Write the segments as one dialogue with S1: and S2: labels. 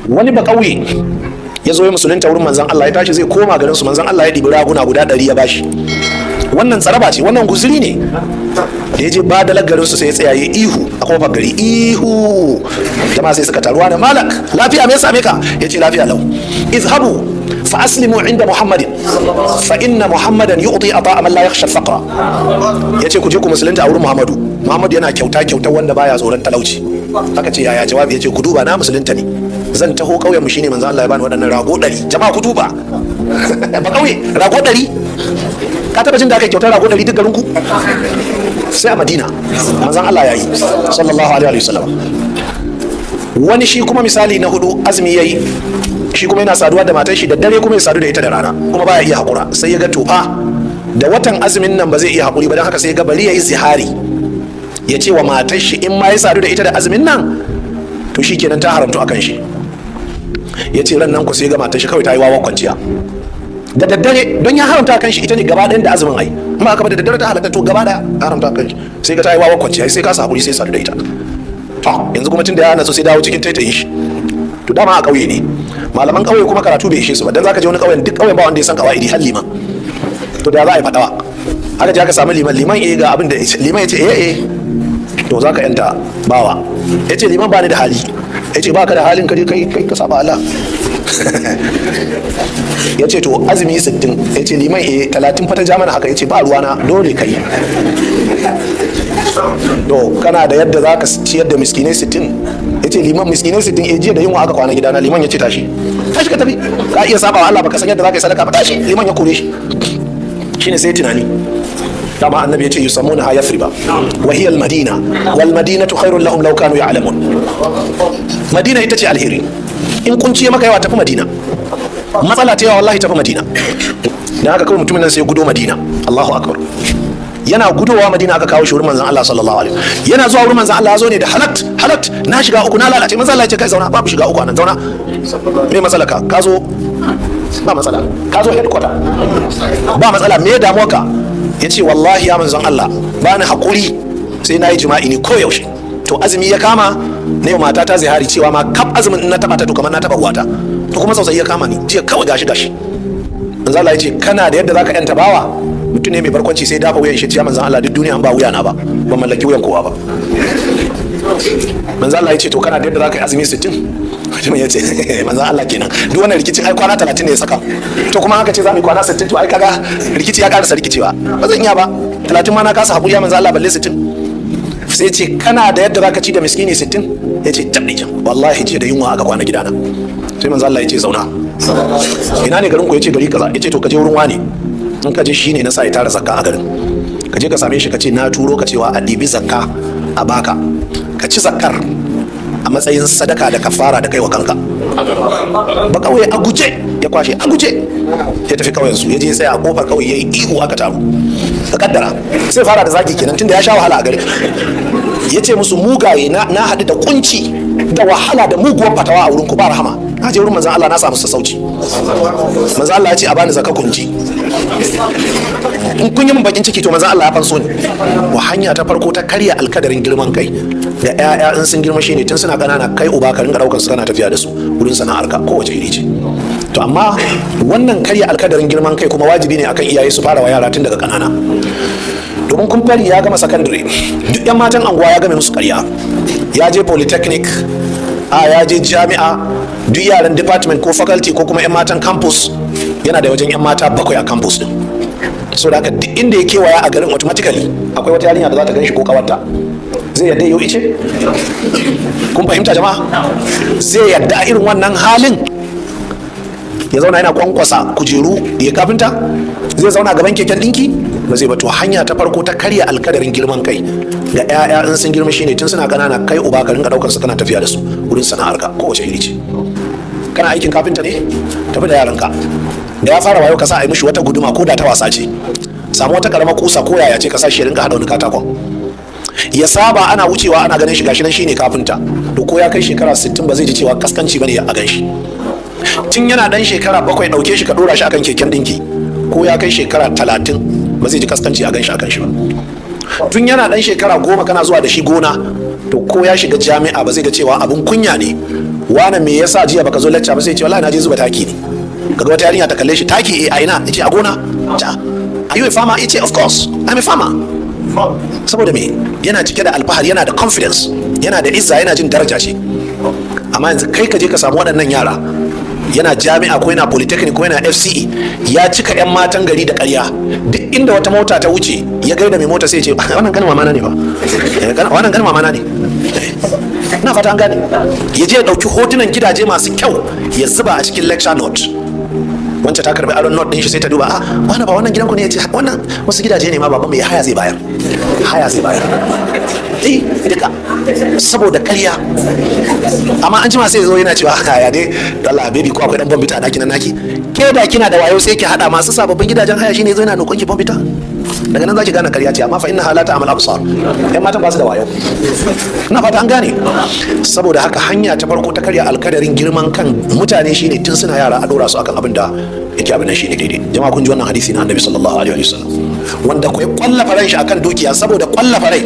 S1: Wani ba kauye ya zo ya musulunta wurin Manzon Allah, ya tashi zai koma garin su, Manzon Allah ya ɗibi raguna guda 100 ya bashi. Wannan tsaraba ce, wannan guzuri ne. Da ya je badalar garin su, sai ya tsaya ya ihu a kofar gari, ihu. Jama'a sai suka taruwa da malak, "Lafiya? Me ya same ka?" Ya ce, "Lafiya lau. Izhabu fa aslimu inda Muhammadin, fa inna Muhammadan yu'ti ata'a man la yakhsha faqra." Yace, "Ku je ku musulunta a wurin Muhammadu. Muhammadu yana kyauta, kyauta wanda baya tsoron talauci." Aka ce, "Yaya jawabi?" Yace, "Ku duba, na musulunta ne, zan taho kauyen mu, shine Manzo Allah ya bani waɗannan rago 100. Jama'a, ku duba, ba kauye, rago 100. Ka taba jin da aka kyautar rago 100 duk garin ku? Sai a Madina Manzon Allah ya yi, sallallahu alaihi wasallam. Wani shi kuma, misali na hudu, azumi yayi, shi kuma yana saduwa da matar shi da dare, kuma ya sadu da ita da rana, kuma baya iya hakura. Sai ya ga tofa da watan azumin nan ba zai iya hakuri ba, don haka sai ya ga bari ya yi zihari, ya ce wa matar shi in ma ya sadu da ita da azumin nan, to shi kenan ta haramtu akan shi. Ya ce ran nan ku sai ga matar shi kawai ta yi wawa kwanciya da daddare, don ya haramta kan shi ita ne gaba ɗayan da azumin. Ai in ba aka ba da daddare ta halatta, to gaba ɗaya haramta kan shi. Sai ga ta yi wawa kwanciya, sai ka sa hakuri, sai sadu da ita. To yanzu kuma tun da ya natsu, sai dawo cikin taitayin shi. To dama a ƙauye ne, malaman ƙauye kuma karatu bai ishe su ba, dan zaka je wani ƙauyen, duk ƙauyen ba wanda ya san kawaidi har liman. To da za a yi fatawa, aka je aka samu liman. "Liman, eh, ga abin da." Liman ya ce, "Eh eh, to za ka yanta bawa." Ya ce, "Liman, ba ni da hali." Ya ce, "Ba ka da halin, ka je kai kai ka saba Allah." Ya ce, "To azumi 60." Ya ce, "Liman, eh, 30 fa ta ja mana haka." Ya ce, "Ba ruwana, dole kai. To kana da yadda za ka ciyar da miskinai 60?" Ya ce, "Liman, miskinai 60? Eh, jiya da yunwa aka kwana gidana." Liman ya ce, "Tashi, tashi ka tafi. Ka iya saba wa Allah, baka san yadda za ka yi sadaka ba. Tashi." Liman ya kore shi. Shine sai tunani, dama Annabi ya ce yusammunaha Yathriba wa hiya al-Madina, wal madinatu khairun lahum law kanu ya'lamun. Madina ita ce alheri. In kunci maka yawa, tafi Madina. Matsala ta yawa, wallahi tafi Madina. Dan haka kawai mutumin nan sai gudo Madina. Allahu akbar! Yana gudowa Madina, aka kawo shi wurin Manzon Allah sallallahu alaihi. Yana zuwa wurin Manzon Allah, ya zo ne da halat halat, "Na shiga uku, na lalace." Manzon Allah ya ce, "Kai, zauna, babu shiga uku anan, zauna. Me matsala ka? Ka zo, ba matsala, ka zo headquarter, ba matsala. Me damuwa ka?" Ya ce, "Wallahi ya Manzon Allah, ba ni hakuri sai na yi jima'i ne ko yaushe. To azumi ya kama na yau, mata ta zihari cewa ma kaf azumin in na taba ta, to kamar na taba uwata. To kuma tsautsayi ya kama ni jiya kawai, gashi gashi." Manzon Allah ya ce, "Kana da yadda zaka yanta bawa?" Mutum ne mai barkwanci, sai dafa wuyan shi, ya "Manzon Allah, duk duniya an ba wuya na ba, ban mallaki wuyan kowa ba." Manzon Allah ya ce, "To kana da yadda zaka yi azumi 60?" Mutum ya ce, "Manzon Allah kenan, duk wannan rikicin ai kwana 30 ne ya saka. To kuma haka ce za mu yi kwana 60, to ai kaga rikici ya karasa rikicewa. Ba zan iya ba, 30 ma na kasa hakuri ya Manzon Allah, balle 60." Sai ce, "Kana da yadda zaka ci da miskini 60?" Ya ce, "Tabdi jan, wallahi jiya da yunwa aka kwana gidana." Sai Manzo Allah ya ce, "Zauna. Ina ne garin ku?" Ya ce, "Gari kaza." Ya ce, "To ka je wurin wani. In ka je, shine na sa ya tara zakka a garin. Ka je ka same shi, ka ce na turo ka cewa a ɗibi zakka a baka, ka ci zakkar a matsayin sadaka da kafara da kai wa kanka." Ba kauye a guje ya kwashe, a guje ya tafi kauyen su. Ya je tsaya a kofar kauye, yayi ihu, aka taru. Ka kaddara sai fara da zagi kenan, tunda ya sha wahala a gari. Ya ce musu, "Mugaye, na haɗu da kunci da wahala da muguwar fatawa a wurin ku, ba rahama. Na je wurin Manzon Allah, na samu sassauci. Manzon Allah ya ce a bani zakka kunci. In kun yi min bakin ciki, to Manzon Allah ya fanso ni." Wa hanya ta farko ta karya alkadarin girman kai da ƴaƴa in sun girma shine tun suna ƙanana, kai uba ka rinka ɗaukar su kana tafiya da su wurin sana'arka, kowace iri ce. To amma wannan karya alkadarin girman kai kuma wajibi ne akan iyaye su fara wa yara tun daga ƙanana, domin kun fari ya gama sakandare, duk yan matan anguwa ya game musu karya. Ya je polytechnic, a ya je jami'a, duk yaran department ko faculty ko kuma yan matan campus, yana da wajen yan mata bakwai a campus din. So da haka duk inda ya kewaya a garin, automatically akwai wata yarinya da za ta gan shi ko kawarta. Zai yadda yau ice? Kun fahimta jama'a? Zai yadda a irin wannan halin ya zauna yana kwankwasa kujeru ya kafinta? Zai zauna gaban keken dinki? Ba zai ba. To hanya ta farko ta karya alkadarin girman kai ga 'ya'ya in sun girma shine tun suna kanana, kai uba ka rinka daukar su kana tafiya da su wurin sana'arka, kowace iri ce. Kana aikin kafinta ne, tafi da yaranka. Da ya fara wayo, ka sa a yi mishi wata guduma, ko da ta wasa ce. Samu wata karamar kusa, ko yaya ce, ka sa shi ya rinka hada wani katakon, ya saba ana wucewa ana ganin shi, gashi nan shine kafinta. To ko ya kai shekara 60, ba zai ji cewa kaskanci bane a gan shi. Tun yana dan shekara 7, dauke shi ka dora shi akan keken dinki, ko ya kai shekara 30, ba zai ji kaskanci a gan shi akan shi ba. Tun yana dan shekara 10, kana zuwa da shi gona, to ko ya shiga jami'a, ba zai ga cewa abun kunya ne. Wani me yasa jiya baka zo lacca ba? Sai ce, "Wallahi na je zuba taki ne." Kaga wata yarinya ta kalle shi, "Taki? Eh, a ina?" Yace, "A gona." Ta, "Are you a farmer?" Yace, "Of course I'm a farmer." Saboda me? Yana cike da alfahari, yana da confidence, yana da izza, yana jin daraja shi. Amma yanzu kai ka je ka samu waɗannan yara, yana jami'a ko yana polytechnic ko yana FCE, ya cika 'yan matan gari da ƙarya. Duk inda wata mota ta wuce, ya gaida mai mota, sai ya ce, "Wannan kanin mamana ne ba, wannan kanin mamana ne." Ina fata an gane. Ya je ya ɗauki hotunan gidaje masu kyau ya zuba a cikin lecture note. Wancan ta karbi aron note din shi, sai ta duba, "Ah, wannan ba wannan gidanku ne?" Ya ce, "Wannan wasu gidaje ne ma baban mai haya zai bayar, haya zai bayar." Eh, duka saboda ƙarya. Amma an jima sai zo yana cewa, "Ya dai, Allah baby, ko akwai dan Bournvita a ɗakin nan naki?" Ke da kina da wayo, sai ki hada masu sababbin gidajen haya, shine zo yana nukon ki Bournvita. Daga nan zaki gane ƙarya ce. Amma fa inna la ta'mal absar, yan matan ba su da wayo. Ina fata an gane. Saboda haka hanya ta farko ta karya alkadarin girman kan mutane shine tun suna yara a dora su akan abin da yake abin nan shine daidai. Jama'a, kun ji wannan hadisi na Annabi sallallahu alaihi wasallam, wanda kai kwallafa ran shi akan dukiya, saboda kwallafa rai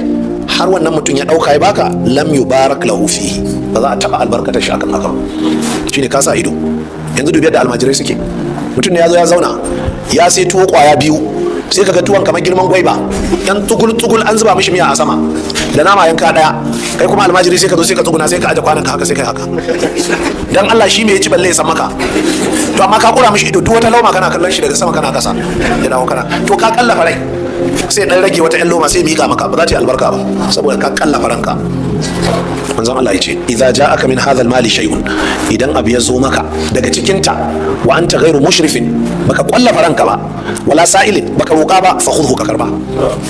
S1: har wannan mutum ya dauka ya baka, lam yubarak lahu fihi, ba za a taba albarkatar shi akan haka. Shine ka sa ido. Yanzu dubi yadda almajirai suke. Mutum ne ya zo ya zauna, ya sai tuwo kwaya biyu, sai kaga tuwon kamar girman gwaiba, yan tsugul tsugul, an zuba mishi miya a sama da nama yanka daya. Kai kuma almajiri sai ka zo, sai ka tsuguna, sai ka aje kwanan ka haka, sai kai haka. Dan Allah, shi me ya ci balle ya san maka? To amma ka kura mishi ido, duk wata lauma kana kallon shi daga sama, kana kasa ya dawo kana, to ka kallafa rai. Sai dan rage wata yan loma sai mika maka, ba za ta yi albarka ba saboda ka kallafa ranka. Manzon Allah ya ce, idza ja'aka min hadha al-mali shay'un, idan abu ya zo maka daga cikin ta, wa anta ghairu mushrifin, baka kwallafa ranka ba, wala sa'ilin, baka roƙa ba, fa khudhu, ka karba.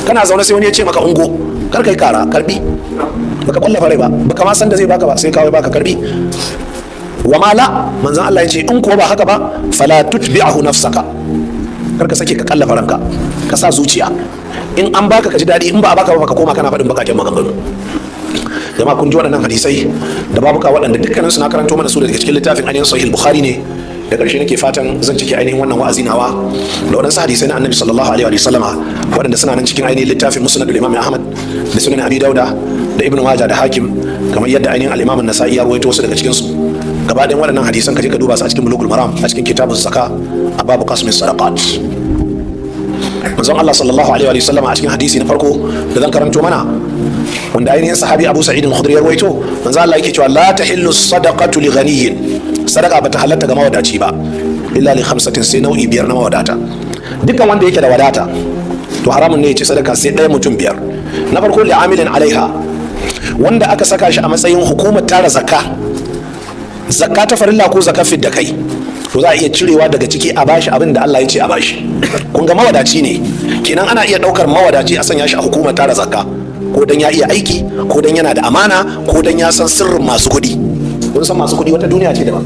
S1: Kana zaune sai wani ya ce maka ungo, kar kai kara, karbi. Baka kwallafa rai ba, baka ma san da zai baka ba, sai kawai baka, karbi. Wa ma la, manzon Allah ya ce, in kuwa ba haka ba, fala tutbi'ahu nafsaka, kar ka sake ka kallafa ranka, ka sa zuciya. In an baka ka ji daɗi, in ba a baka ba ka koma kana faɗin bakaken maganganu. Jama'a, kun ji waɗannan hadisai da babuka, waɗanda dukkanin su na karanto mana su daga cikin littafin ainihin Sahih Bukhari ne. Da ƙarshe nake fatan zan cike ainihin wannan wa'azi nawa da waɗansu hadisai na Annabi sallallahu alaihi wa sallama, waɗanda suna nan cikin ainihin littafin Musnad Imam Ahmad da Sunan Abi Dauda da Ibn Majah da Hakim, kamar yadda ainihin al-Imam An-Nasa'i ya rawaito wasu daga cikin su. Gaba ɗayan waɗannan hadisan ka je ka duba su a cikin Bulugul Maram, a cikin Kitabuz Zaka, a babu qasmis sadaqat. Manzon Allah sallallahu alaihi wa sallama, a cikin hadisi na farko da zan karanto mana, wanda ainihin sahabi Abu Sa'id al-Khudri ya rawaito, manzon Allah yake cewa, la tahillu sadaqatu li ghaniyin, sadaqa bata halatta ga mawadaci ba, illa li khamsatin, sai nau'i biyar na mawadata. Dukkan wanda yake da wadata to haramun ne ya ci sadaka sai ɗaya mutum biyar. Na farko, li amilin alaiha, wanda aka saka shi a matsayin hukumar tara zakka, zakka ta farilla ko zakka fidda kai, to za a iya cirewa daga ciki a bashi abin da Allah ya ce a bashi. Kun ga mawadaci ne kenan. Ana iya daukar mawadaci a sanya shi a hukumar tara zakka, ko dan ya iya aiki, ko dan yana da amana, ko dan ya san sirrin masu kuɗi. Kun san masu kuɗi wata duniya ce daban.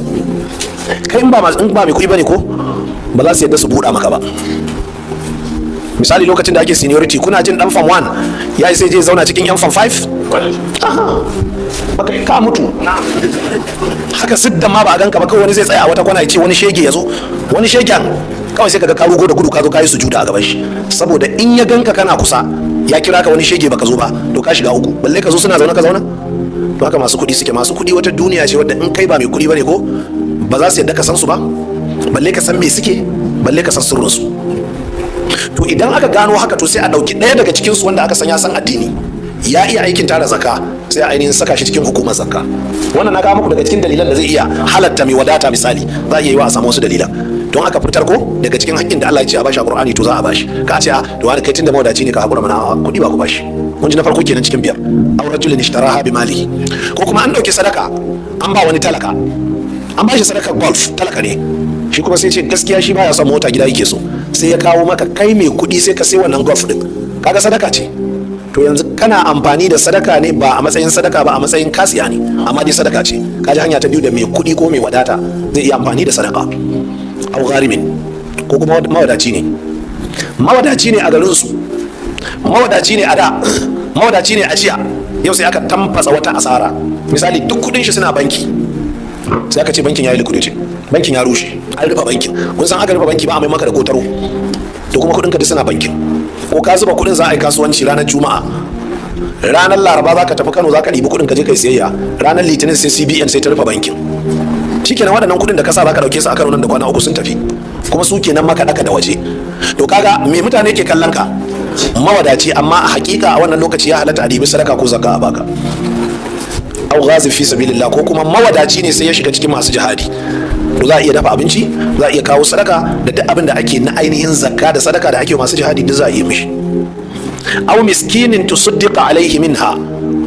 S1: Kai in ba mai kuɗi bane ko, ba za su yadda su buɗa maka ba. Misali, lokacin da ake seniority, kuna jin dan form 1 ya yi sai je zauna cikin yan form 5? Baka ka mutu haka siddan ma ba a ganka ba, kawai wani zai tsaya a wata kwana ya ce wani shege ya zo, wani shegen kawai sai kaga ka rugo da gudu, ka zo ka yi sujuda a gaban shi. Saboda in ya ganka kana kusa ya kira ka wani shege baka zo ba, to ka shiga uku, balle ka zo suna zaune ka zauna. To haka masu kuɗi suke. Masu kuɗi wata duniya ce wadda in kai ba mai kuɗi bane ko, ba za su yadda ka san su ba, balle ka san me suke, balle ka san sirrinsu. To idan aka gano haka, to sai a ɗauki ɗaya daga cikinsu wanda aka san ya san addini, ya iya aikin tara zakka, sai a ainihin saka shi cikin hukumar zakka. Wannan na kawo muku daga cikin dalilan da zai iya halatta mai wadata. Misali, za a iya yi wa a samu wasu dalilan don aka fitar ko daga cikin haƙƙin da Allah ya ce a bashi a Qur'ani, to za a bashi. Ka ce, a to wani, kai tunda mawadaci ne ka hakura mana, kuɗi ba ku bashi. Mun ji na farko kenan cikin biyar. Aw rajulin ishtaraha bi malihi, ko kuma an dauki sadaka an ba wani talaka, an ba shi sadakar Golf, talaka ne shi kuma, sai ce gaskiya shi baya son mota, gida yake so, sai ya kawo maka. Kai mai kuɗi sai ka sai wannan Golf din. Kaga sadaka ce. To yanzu kana amfani da sadaka ne ba a matsayin sadaka ba, a matsayin kasiya ne, amma dai sadaka ce. Kaji hanya ta biyu da mai kuɗi ko mai wadata zai iya amfani da sadaka. Au gharimin, ko kuma mawadaci ne, mawadaci ne a garin su, mawadaci ne a da, mawadaci ne a jiya, yau sai aka tamfasa wata asara. Misali, duk kuɗin shi suna banki, sai aka ce bankin ya yi liquidity, bankin ya rushe, an rufe bankin. Kun san aka rufe banki ba a mai maka da kotaro. To kuma kuɗin ka duk suna bankin, ko ka zuba kuɗin za a yi kasuwanci ranar Juma'a, Ranar Laraba za ka tafi Kano, za ka ɗibi kuɗin ka je kai siyayya. Ranar Litinin sai CBN sai ta rufe bankin. Shikenan, waɗannan kuɗin da ka sa za ka ɗauke su a Kano, nan da kwana 3 sun tafi. Kuma su kenan maka ɗaka da waje. To kaga me mutane ke kallon ka? Mawadaci. Amma a hakika a wannan lokaci ya halatta a ɗibi sadaka ko zakka a baka. Au ghazi fi sabilillah, ko kuma mawadaci ne sai ya shiga cikin masu jihadi, to za a iya dafa abinci, za a iya kawo sadaka da duk abin da ake na ainihin zakka da sadaka da ake masu jihadi, duk za a iya mishi. Au miskinin tusuddiqa alaihi minha,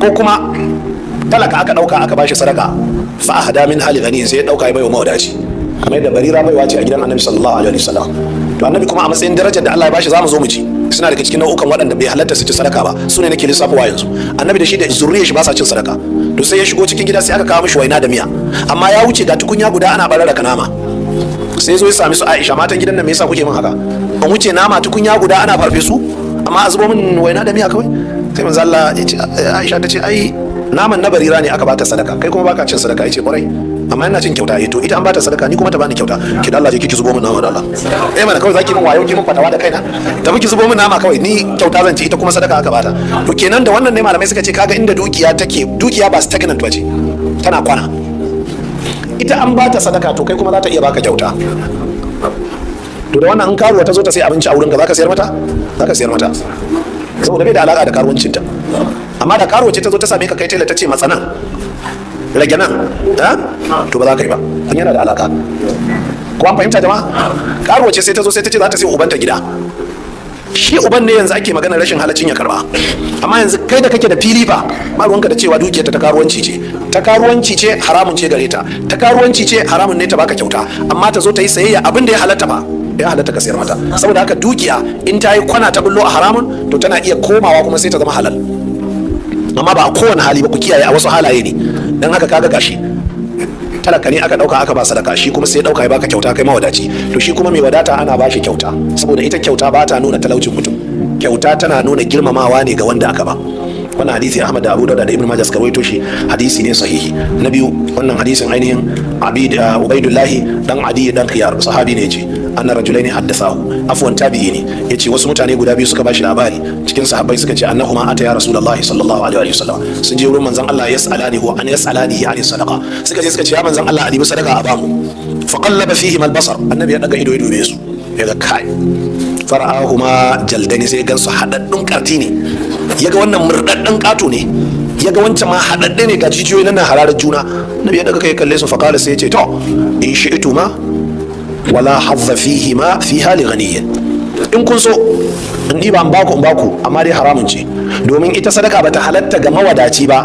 S1: ko kuma talaka aka dauka aka bashi sadaka, fa ahda min hali ghani, sai ya dauka ya baiwa mawadaci, kamar yadda Barira baiwa ce a gidan Annabi sallallahu alaihi wasallam. To Annabi kuma a matsayin darajar da Allah ya bashi, zamu zo mu ci, suna daga cikin nau'ukan waɗanda bai halatta su ci sadaka ba, su ne nake lissafowa yanzu. Annabi da shi da zuriyar shi ba sa cin sadaka. To sai ya shigo cikin gida, sai aka kawo mishi waina da miya, amma ya wuce ga tukunya guda ana bararraka nama. Sai zo ya sami su Aisha, "Matan gidan nan, me yasa kuke min haka? An wuce nama tukunya guda ana farfesu, amma a zubo min waina da miya kawai." Sai manzo Allah ya ce, Aisha ta ce, "Ai naman na Barira ne aka bata sadaka, kai kuma baka cin sadaka." Yace, "Kwarai, amma ina cin kyauta." "Eh, to ita an bata sadaka, ni kuma ta bani kyauta. Ki da Allah je ki zubo min nama da Allah." "Eh mana, kawai zaki min wayo, ki min fatawa da kaina. Tafi ki zubo min nama kawai, ni kyauta zan ci, ita kuma sadaka aka bata." To kenan da wannan ne malamai suka ce, kaga inda dukiya take, dukiya ba stagnant bace, tana kwana. Ita an bata sadaka, to kai kuma za ta iya baka kyauta. To da wannan, in karuwa ta zo ta sai abinci a wurinka, zaka sayar mata? Zaka sayar mata, saboda bai da alaka da karuwancinta. Amma da karuwa ce ta zo ta same ka kai tela, ta ce, "Matsa nan, rage nan," to ba za ka yi ba, an yana da alaka. Ko an fahimta, jama'a? Karuwa ce sai ta zo sai ta ce za ta sai ubanta gida. Shi uban ne yanzu ake magana rashin halaccin ya karba. Amma yanzu kai da kake da fili fa, ba ruwanka da cewa dukiyarta ta karuwanci ce. Ta karuwanci ce, haramun ce gare ta. Ta karuwanci ce, haramun ne ta baka kyauta. Amma ta zo ta yi sayayya abin da ya halatta ba, ya halatta ka sayar mata. Saboda haka dukiya in ta yi kwana ta bullo a haramun, to tana iya komawa kuma sai ta zama halal, amma ba a kowane hali ba. Ku kiyaye, a wasu halaye ne. Don haka kaga gashi, talaka ne aka dauka aka ba sadaka, shi kuma sai ya dauka ya baka kyauta, kai mawadaci. To shi kuma mai wadata ana bashi kyauta, saboda ita kyauta ba ta nuna talaucin mutum, kyauta tana nuna girmamawa ne ga wanda aka ba. Wannan hadisi Ahmad da Abu Dawud da Ibn Majah suka rawaito shi, hadisi ne sahihi. Na biyu, wannan hadisin ainihin Abid Ubaidullahi dan Adi dan Khiyar, sahabi ne, yace anna rajulaini haddathahu, afwan, tabi'i ne, yace wasu mutane guda biyu suka bashi labari cikin sahabbai, suka ce annahuma ata ya Rasulullahi sallallahu alaihi wasallam, sun je wurin manzon Allah, yas'alani huwa an yas'alanihi an sadaqa. Suka je suka ce, "Ya manzon Allah, a sadaka a bamu." Fa qallaba fihim al-basar, annabi ya daga ido ya dube su, ya ga kai, fara'ahuma jaldani, sai gansu haɗaɗɗun karti ne. Ya ga wannan murɗaɗɗen ƙato ne, ya ga wancan ma haɗaɗɗe ne, ga jijiyoyi nan na hararar juna. Nabi ya daga kai kalle su, faqala, sai ya ce, "To in shi'tuma wala hazza fihi ma fiha li ghaniyyin, in kun so in ɗiba in baku, in baku, amma dai haramun ce, domin ita sadaka bata halatta ga mawadaci ba."